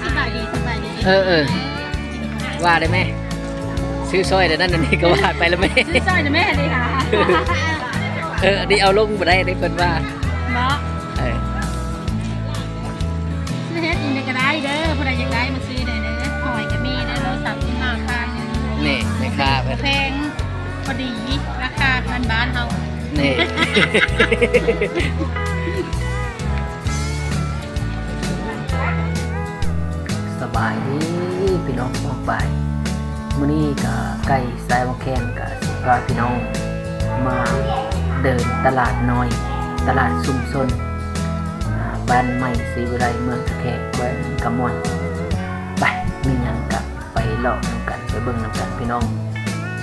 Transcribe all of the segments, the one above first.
ສະບາຍດີ ສະບາຍດີ ເອີ ເອີ ວ່າໄດ້ແມ່ ຊື້ຊ່ອຍແນວນັ້ນແນວນີ້ກໍວ່າໄປລະແມ່ ຊື້ຊ່ອຍນະແມ່ເດ້ຫາ ເອີ ອັນນີ້ເອົາລົງບໍ່ໄດ້ເດ້ ເພິ່ນວ່າເນາະ ເອີ ຊື້ເຮັດອີ່ຫຍັງກໍໄດ້ເດີ ຜູ້ໃດຢາກໄດ້ມາຊື້ໄດ້ເດີ ຫອຍກໍມີເດີ ໂລສາມສິບຫ້າພັນ ນີ້ແມ່ຄ້າເພິ່ນ ແພງ ພໍດີ ລາຄາບ້ານໆເຮົາ ນີ້ ສະບາຍດີພີ່ນ້ອງປ້ອງປາຍ ມື້ນີ້ກະໃກ້ສາຍໝາກແຄນ ກະຊິພາພີ່ນ້ອງມາເດີນຕະຫຼາດນ້ອຍ ຕະຫຼາດຊຸມຊົນ ອາ ບ້ານໃໝ່ສີວິໄລ ເມືອງທ່າແຂກ ແຂວງຄຳມ່ວນ ໄປ ມີຫຍັງກະ ໄປເລາະນຳກັນ ໄປເບິ່ງນຳກັນພີ່ນ້ອງ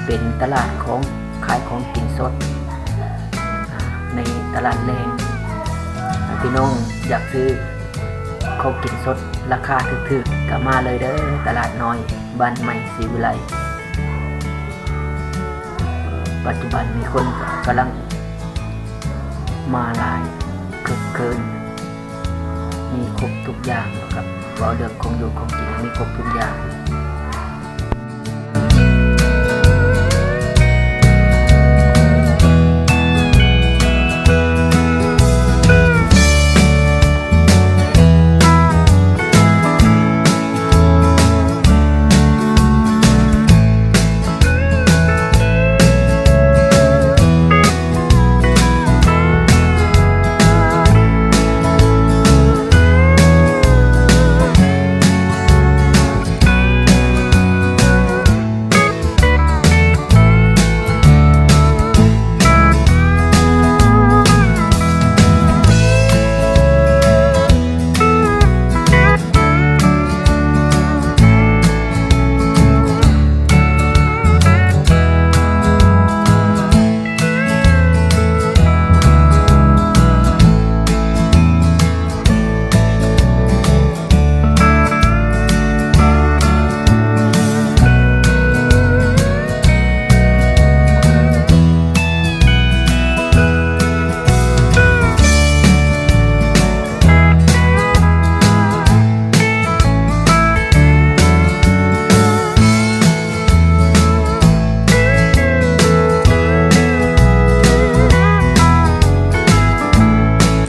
ເປັນຕະຫຼາດຂອງ ຂາຍຂອງກິນສົດ ໃນຕະຫຼາດແລງ ຖ້າພີ່ນ້ອງຢາກຊື້ຂອງກິນສົດລາຄາຖືກໆ ກໍມາເລີຍເດີ ຕະຫຼາດນ້ອຍບ້ານໃໝ່ສີວິໄລ ປັດຈຸບັນມີຄົນກຳລັງມາຫຼາຍ ຄຶກຄື້ນ ມີຄົບທຸກຢ່າງເນາະ ເວົ້າເລື່ອງຂອງຢູ່ຂອງກິນ ມີຄົບທຸກຢ່າງ.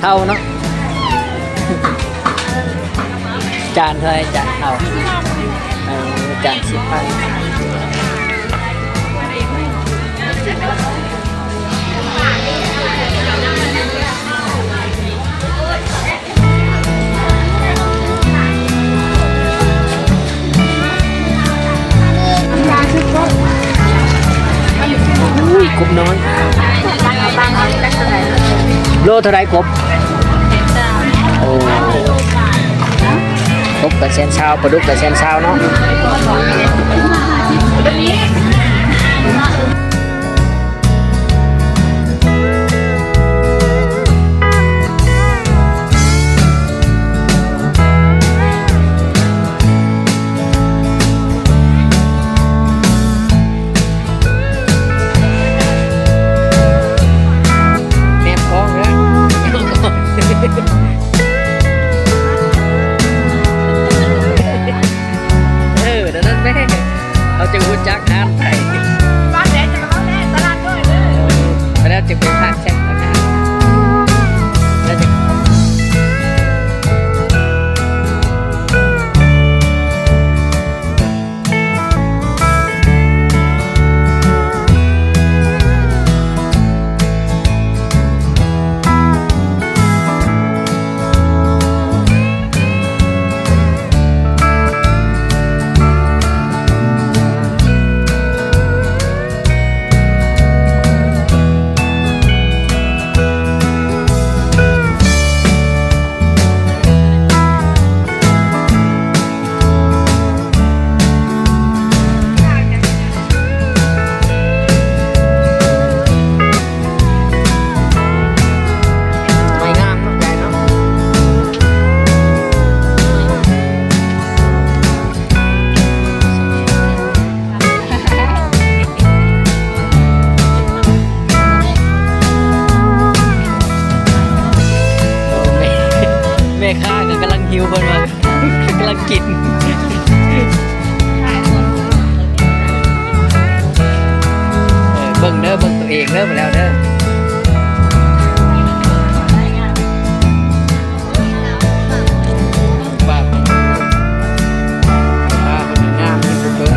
ເທົ່າເນາະ ຈານເທົ່າໃດ? ຈານເຂົ້າ ເອີ ຈານສິບພັນ. ອຸ້ຍ ກົບນ້ອຍ ໂລເທົ່າໃດກົບ? ໂອ້ ກົບກໍແສນຊາວ ປາດຸກກໍແສນຊາວເນາະ. ແນບກ້ອງເດີ ແນບກ້ອງ ເອີ ນັ້ນແມ່ ເຮົາຈຶ່ງຮູ້ຈັກນ ແມ່ຄ້າກໍກຳລັງຫິວ ເພິ່ນວ່າ ກຳລັງກິນ. ເອີ ເບິ່ງເດີ ເບິ່ງຕົວເອງເດີ ມາແລ້ວເດີ. ວ່າ ອ່າ ຄົນງາມຢູ່ເບິ່ງ.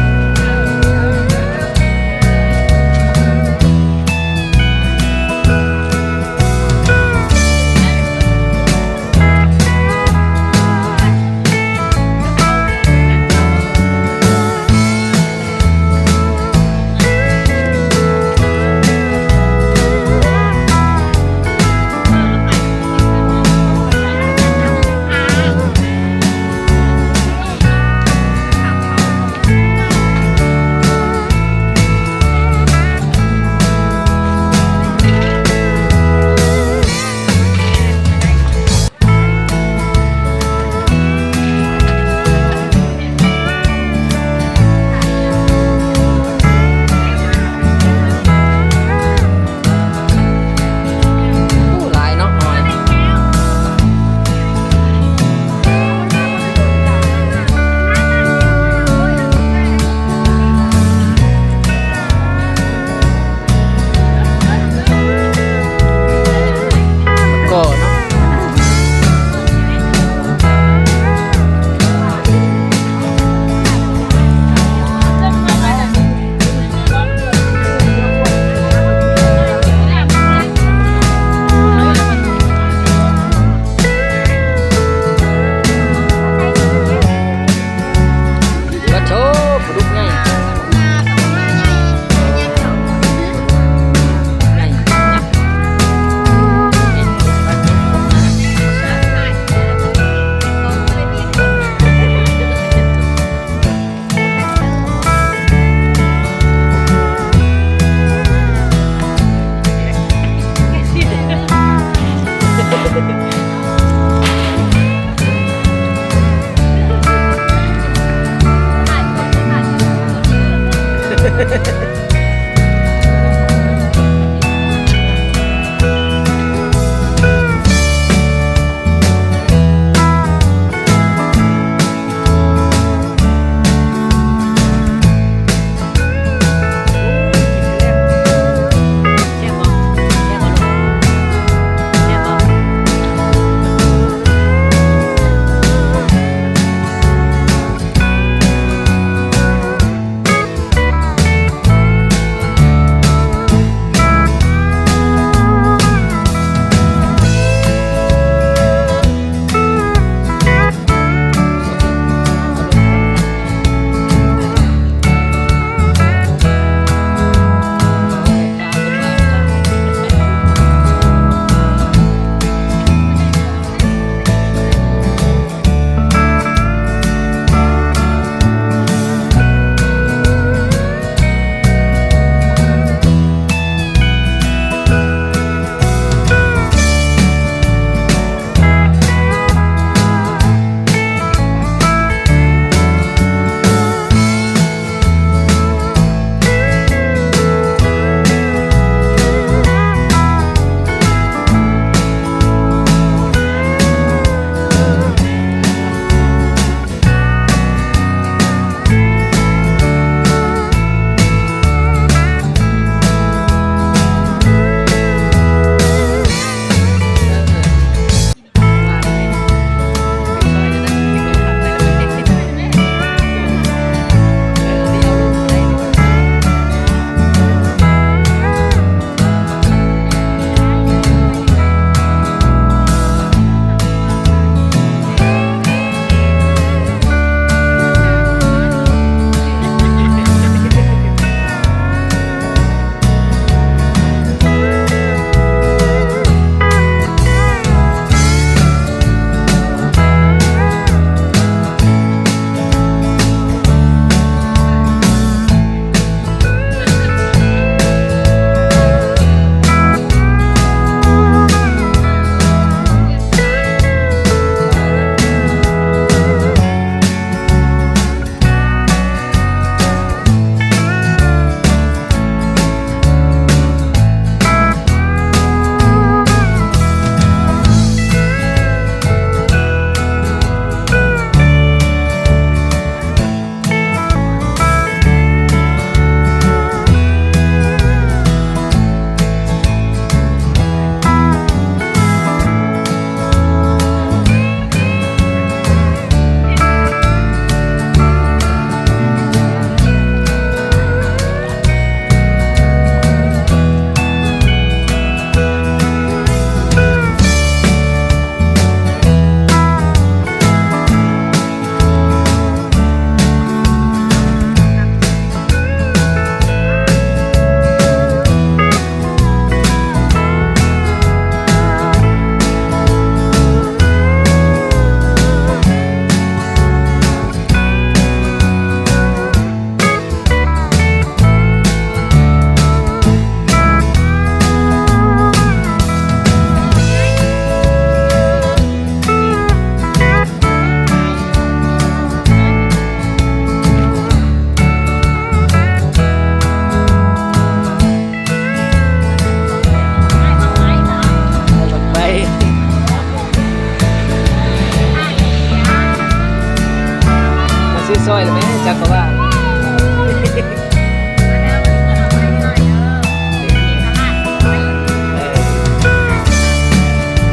ນ້ອຍລະແມ່ ຈັກກະວ່າ ເອີ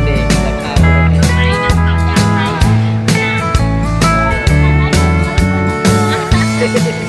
ເດ້ ທັກທາຍ.